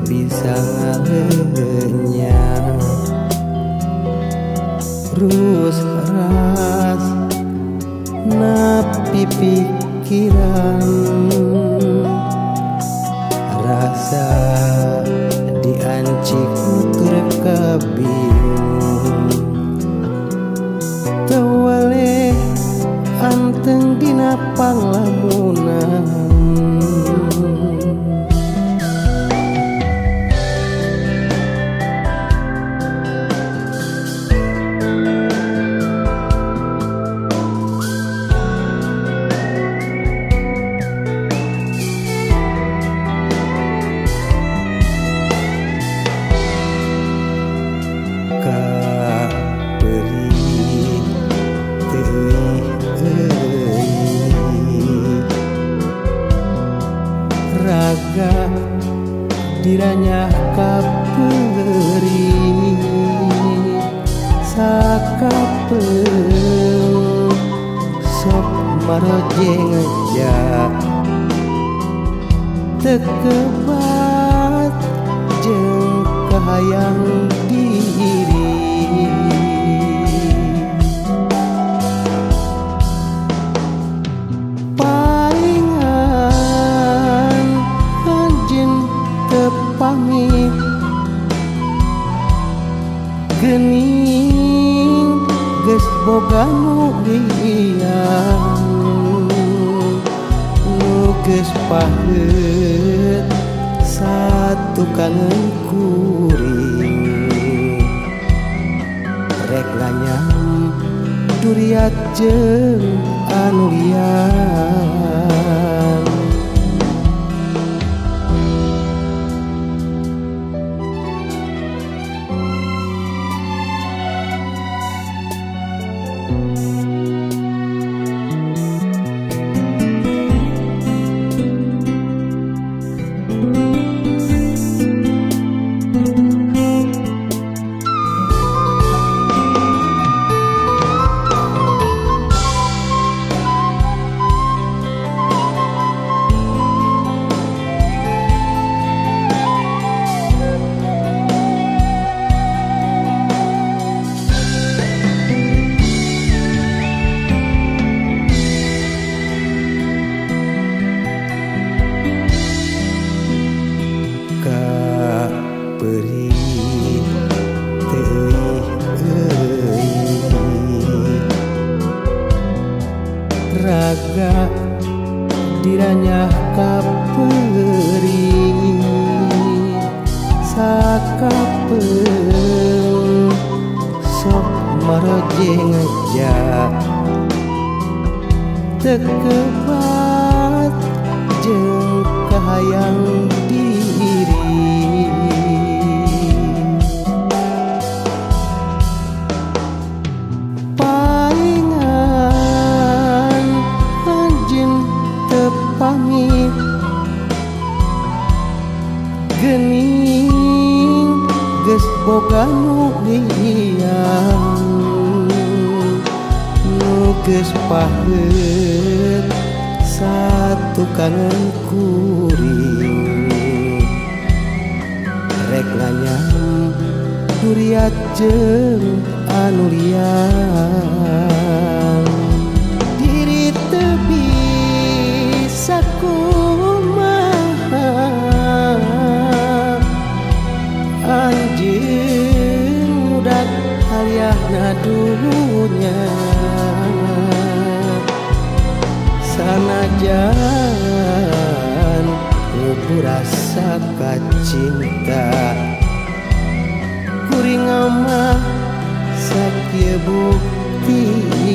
Bisa ngalenya terus ras napi pikiran rasa diancik nutur kabingung tewale anteng dina panglamunan. Raga diranyah kaperi sakapeung sok maroje ngeja teu kebat jeung kahayang diri. Gening geus boga nu lian nu geus paheut satukangeun kuring rek lanyam duriat jeung anu lian. Raga diranyah kaperi sakapeung sok maroje ngeja teu kebat jeung kahayang diri. Gening geus boga nu lian nu geus paheut satukangeun kuring rek lanyam duriat jeung anu lian diri teu bisa kumaha anjeun mudak haliahna dunya sanajan ngubur rasa kacinta kuring mah sakieu. Ieu buktina.